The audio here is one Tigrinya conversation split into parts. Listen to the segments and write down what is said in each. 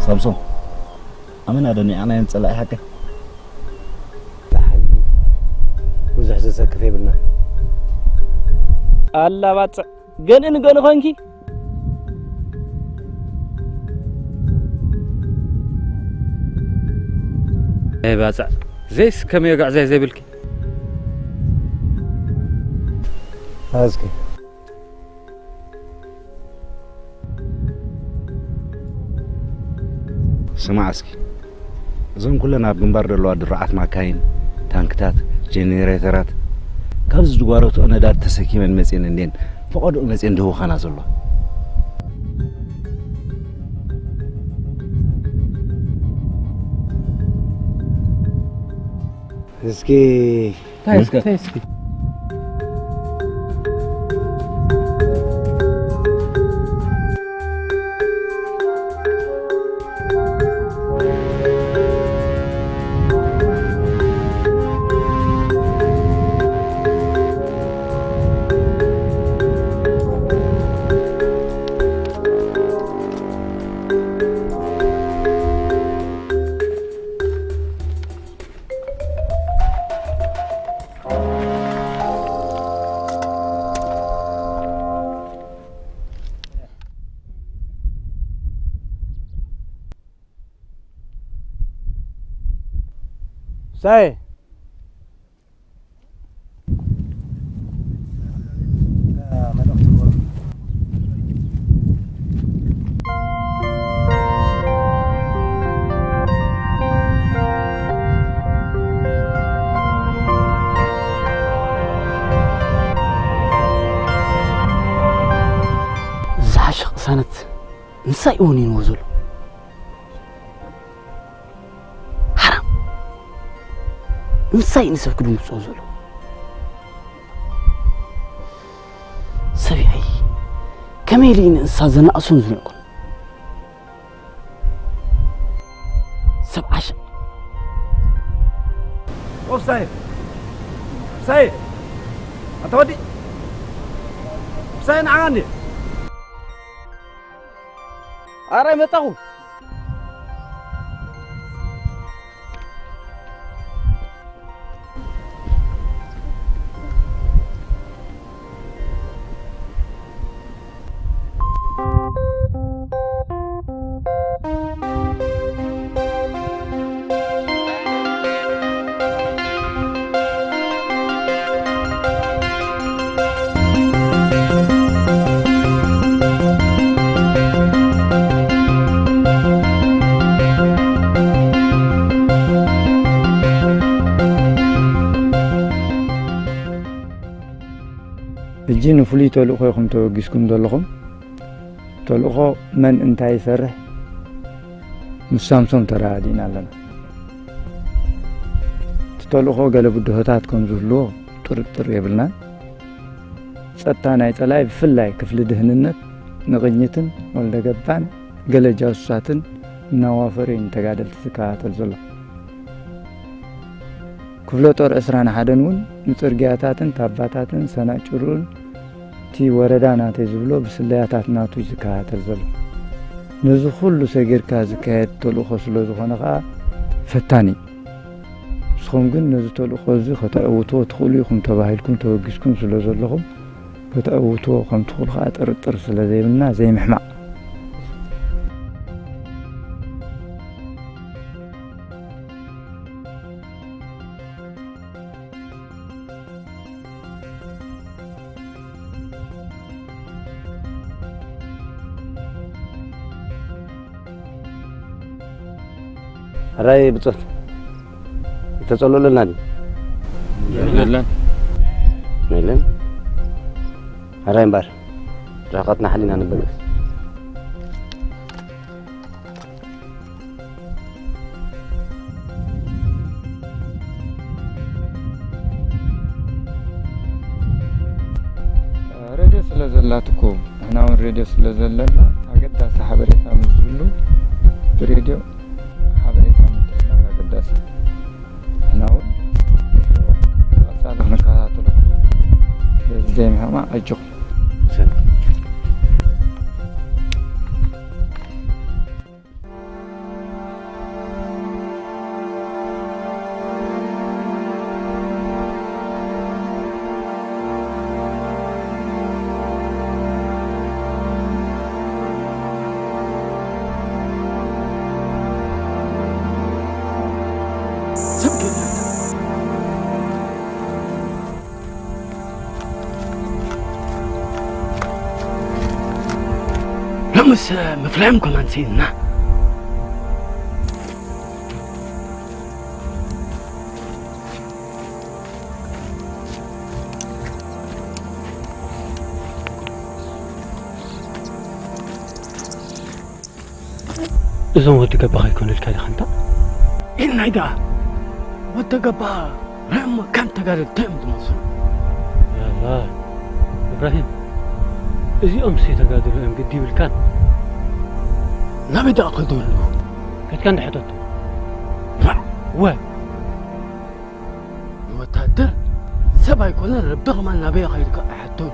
ሳምሶን፣ ኣመና ዶ ኒዓናየን ጸላኢ ሓቂ? ደሓን፣ ብዙሕ ዘሰክፍ የብልና። ኣላ ባጽዕ፣ ገንኢ ንገንኢ ኾንኪ። ኣይ ባጽዕ፣ ዘይስ ከመይ ወጋዕ ዘይ ዘይብልኪ። ኣዝኪ። ስማዕ እስኪ፣ እዞን ኩለን ኣብ ግንባር ዘለዋ ድሩዓት ማካይን፣ ታንክታት፣ ጀኔሬተራት፣ ካብዚ ዝጓረትኦ ነዳድ ተሰኪመን መጺኤን እንድየን ፈቐድኡ መጺኤን ድህውኻና ዘለዋ? እስኪ እንታይ እስከ? እንታይ እስኪ? ሳይ። እዛ ዓሻ ቅሳነት ንሳ እዩ ወኒንዎ ዘሎ። ሓራም። ንሳ እዩ ንሰብ ክድንግጾ ዘሎ። ሰብኣይ ከመይ ኢሉ እዩ ንእንስሳ ዘናእሶን ዝንዕቆን? ሰብ ዓሻ። ኦፍሳይ! ኦፍሳይ! ኣንታ ወዲ! ኦፍሳይ ንዓኒ! ኣረ መጣኹ። ሕጂ ንፍሉይ ተልእኾ ኢኹም ተበጊስኩም ዘለኹም። ተልእኾ መን እንታይ ይሰርሕ ምስ ሳምሶም ተረዳዲእና ኣለና። እቲ ተልእኾ ገለ ብድሆታት ከም ዝህልዎ ጥርጥር የብልናን። ጸጥታ ናይ ጸላኢ ብፍላይ ክፍሊ ድህንነት ንቕኝትን ወልደገባን ገለ ጃሱሳትን እናዋፈሩ እዩ ንተጋደልቲ ዝከታተል ዘሎ። ክፍለ ጦር ዕስራን ሓደን እውን ንጽርግያታትን ታባታትን ሰናጭሩን እቲ ወረዳ ናተይ ዝብሎ ብስለያታት ናቱ እዩ ዝከታተል ዘሎ። ነዚ ኩሉ ሰጊርካ ዝካየድ ተልእኾ ስለ ዝኾነ ኸኣ ፈታኒ እዩ። ንስኹም ግን ነዚ ተልእኾ እዚ ከተዕውትዎ ትኽእሉ ኢኹም ተባሂልኩም ተበጊስኩም ስለ ዘለኹም፣ ከተዕውትዎ ከም ትኽእሉ ኸኣ ጥርጥር ስለ ዘይብልና ዘይምሕማቕ። ሕራይ ብጾት፣ ይተጸልኡልና ድዩ? የለን። የለን? ሕራይ እምበር፣ ርሕቀትና ሓሊና ንበገስ። ሬድዮ ስለ ዘላት እኮ፣ ንሕና እውን ሬድዮ ስለ ዘለና፣ ኣገዳሲ ሓበሬታ ምስ ዝህሉ፣ ብሬድዮ ሓበሬታ ምትሕልላፍ ኣገዳሲ እዩ። ንሕና እውን ብቐጻሊ ክንከታተለኩም። ስለዚ ዘይምሕማቕ ኣጆኹም። ሰላም። ምስ ምፍላዮም ከማን ስኢንና። እዞም ወዲ ገባኻ ይኮኑ ኢልካ ዲኻ እንታ? ኢልናይ ደኣ ወዲ ገባኻ ርኣሞ ከም ተጋደልቲ እዮም ዝመስሉ። ያላ እብራሂም፣ እዚኦም ሲ ተጋደሉ እዮም ግዲ ይብልካን። ናበይ ደኣ ከይዱ ኣለዉ? ከድካ እንዳ ሕተቱ። ራዕ! ወ ንወታደር ሰብ ኣይኮነ ረቢ ከማን ናበይ ከይድካ ኣይሓቶን።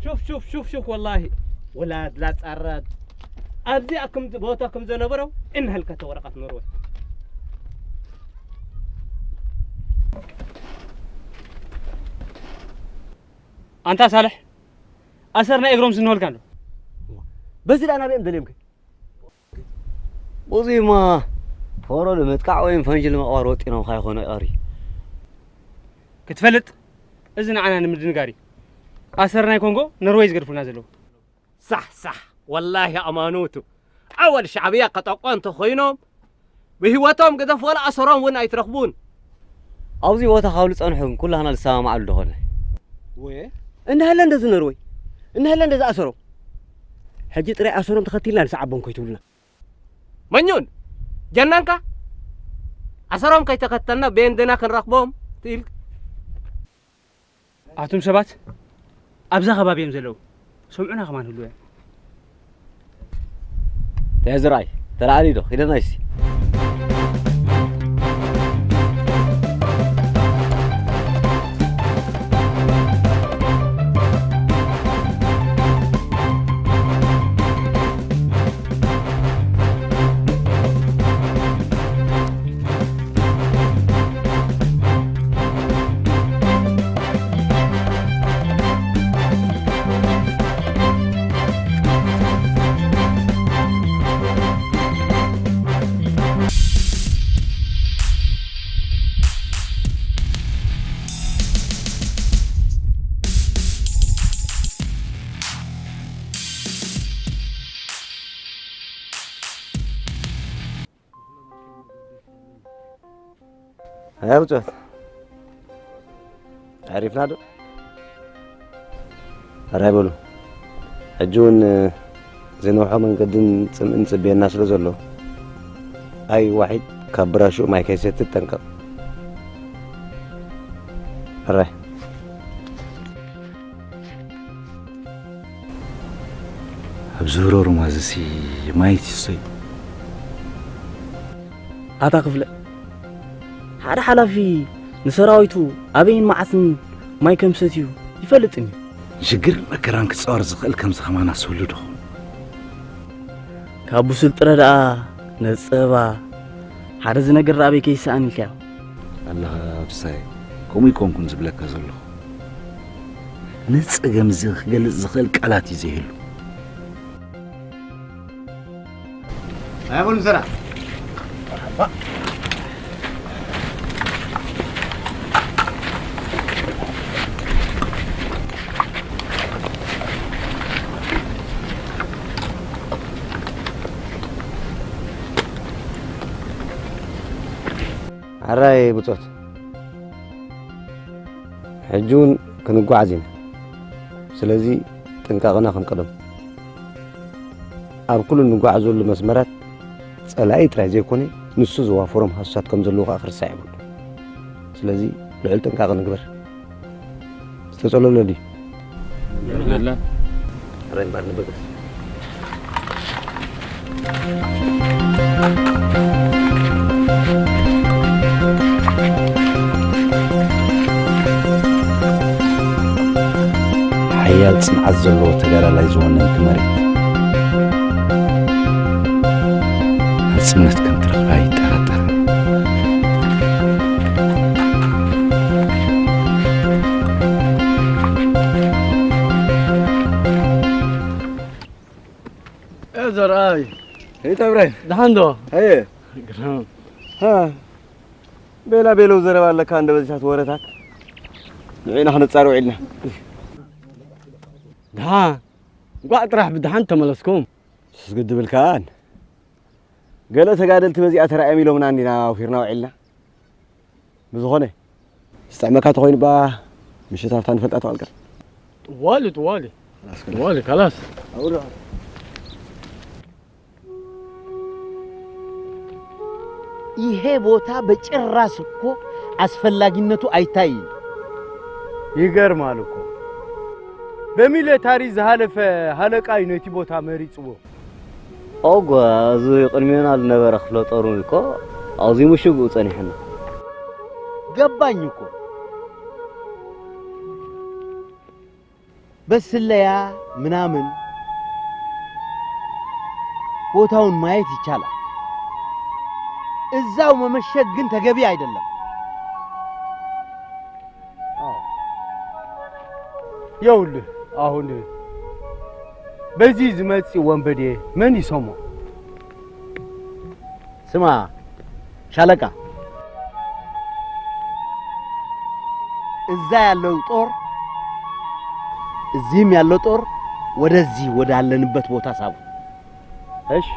شوف شوف شوف شوف والله ولاد لا تعرض. ኣብዚ ኣክም ቦታ ከም ዘነበረው እንህልከተ ወረቀት ኖርወይ። ኣንታ ሳልሕ ኣሰር ናይ እግሮም ስንወልካ ኣሎ። በዚ ደኣ ናበይ እዮም ደልዮም ከ? ብዙይማ ፎሮ ንምጥቃዕ ወይም ፈንጂ ንምቕባር ወጢኖም ካይኾኑ ኣይቐሪ። ክትፈልጥ እዚ ንዓና ንምድንጋር እዩ። ኣሰር ናይ ኮንጎ ነርወይ ዝገድፉልና ዘለዉ። ሳሕ ሳሕ፣ ወላሂ ኣማኑቱ። ኣወል ሻዕብያ ከጠቆ እንተኾይኖም ብህይወቶም ግደፍ ወላ ኣሰሮም እውን ኣይትረኽቡን። ኣብዚ ቦታ ካብ ዝጸንሑ ኩላህና ዝሰማማዓሉ ዶ ኾነ? ወየ? እንዳ ሃለ እንደዚ ነርወይ፣ እንዳ ሃለ እንደዚ ኣሰሮም። ሕጂ ጥራይ ኣሰሮም ተኸቲልና ንሰዓቦም ከይትብሉና። መኙን ጀናንካ ኣሰሮም ከይተኸተልና ቤንድና ክንረኽቦም ትኢል። ኣቱም ሰባት፣ ኣብዛ ከባቢ እዮም ዘለዉ። ሰምዑና ከማን ህልዉ እዮም። ተዝራይ ተላዓሊ ዶ ኪደና ይሲ። ኣያ ብጾት፣ ኣሪፍና ዶ? ኣራይ በሉ። ሕጂ እውን፣ እ፣ ዝነውሖ መንገድን ጽምእን ጽበየና ስለ ዘሎ፣ ኣይ ዋሒድ ካብ ብራሹ ማይ ከይሰቲ ጠንቀቕ። ኣራይ። ኣብዚ ህሮሩማ እዚሲ ማይ ይስቶ እዩ። ኣታ ክፍለ፣ ሓደ ሓላፊ ንሰራዊቱ ኣበይን መዓስን ማይ ከም ሰትዩ ይፈልጥን እዩ። ንሽግርን መከራን ክጻወር ዝኽእል ከምዚ ከማና ስህሉ ዶ ኸውን? ካብ ብሱል ጥረ ደኣ ነጸባ ሓደ ዝነግር ደኣ ኣበይ ከይሰኣን ኢልካዮ። ኣለኻ ፍሳይ፣ ከምኡ ይኮንኩን ዝብለካ ዘለኹ። ነዚ ጸገም እዚ ክገልጽ ዝኽእል ቃላት እዩ ዘይህሉ። ኣይኹን ስራሕ። ሕራይ ብጾት። ሕጂ እውን ክንጓዓዝ ኢና። ስለዚ ጥንቃቐና ክንቀደም። ኣብ ኩሉ እንጓዓዘሉ መስመራት ጸላኢ ጥራይ ዘይኮነ፣ ንሱ ዘዋፈሮም ሃሱሳት ከም ዘለዉ ከኣ ክርሳዕ የብሉን። ስለዚ ልዑል ጥንቃቐ ንግበር። ዝተጸለሎ ድዩ? የለን። ኧረ እምበር ንበገስ። ሓያል ጽንዓት ዘለዎ ተጋዳላይ ዝወነንኪ መሬት፣ ናጽነት ከም ትረኽባ ኣይጠራጠርን። እ፣ ዘርኣይ። ሄይ፣ እብራሂም። ደሓን ዶ? ሀየ። ግርም። ሃ፣ ቤላ ቤለው ዘረባ ኣለካ፣ እንደ በዚታት ወረታት። ንዒና ክነጻሪ ውዒልና። ደሓን። እንኳዕ ጥራሕ ብደሓን ተመለስኩም። ስግድ ብልካን። ገለ ተጋደልቲ በዚኣ ተራእዮም ኢሎምና እንዲና ኣውፊርና ውዒልና። ብዝኾነ፣ ዝጥዕመካ ተኾይኑ እባ ምሽት ሃብታ ንፈልጣ ተቐልቀል። ጥዋሊ፣ ጥዋሊ። ጥዋሊ፣ ካላስ። ይሄ ቦታ በጭራሽ እኮ አስፈላጊነቱ አይታይም። ይገርማል እኮ። በሚሊታሪ ዝሃለፈ ሃለቃ እዩ ነቲ ቦታ መሪጽዎ። ኦጓ፣ እዚ ቅድሜና ዝነበረ ክፍለ ጦር እውን እኮ ኣብዚ ምሽግኡ ጸኒሕና። ገባኝ እኮ። በስለያ ምናምን ቦታውን ማየት ይቻላል። እዛው መመሸግ ግን ተገቢ አይደለም። አዎ። ይኸውልህ፣ አሁን በዚህ ዝመጽእ ወንበዴ መን ይሰሞ? ስማ ሻለቃ፣ እዛ ያለው ጦር እዚህም ያለው ጦር ወደዚህ ወዳለንበት ቦታ ሳቡ። እሺ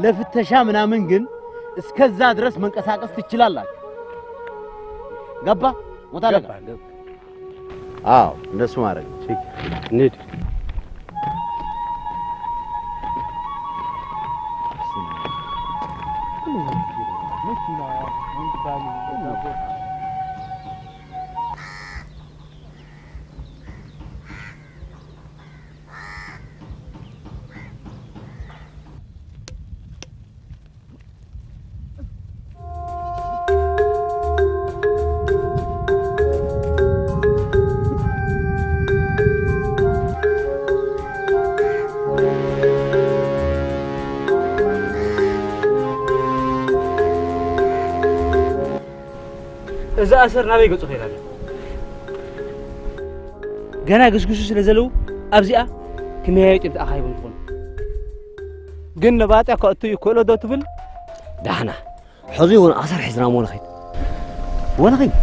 ለፍተሻ ምናምን ግን እስከዛ ድረስ መንቀሳቀስ ትችላላችሁ። ገባ ሞታ ለጋ ገባ፣ ገባ። አዎ እንደሱ ማድረግ እንሂድ። እዚ ኣሰር ናበይ ገጹ ከይድ ኣሎ? ገና ግስግሱ ስለ ዘለዉ ኣብዚኣ ክመያየጡ እዮም ተኣኻይቦም ዝኾኑ። ግን ንባጥያ ከእቱ ይክእሎ ዶ ትብል? ዳሕና ሕዚ እውን ኣሰር ሒዝና እሞ ንኸይድ። እሞ ንኸይድ።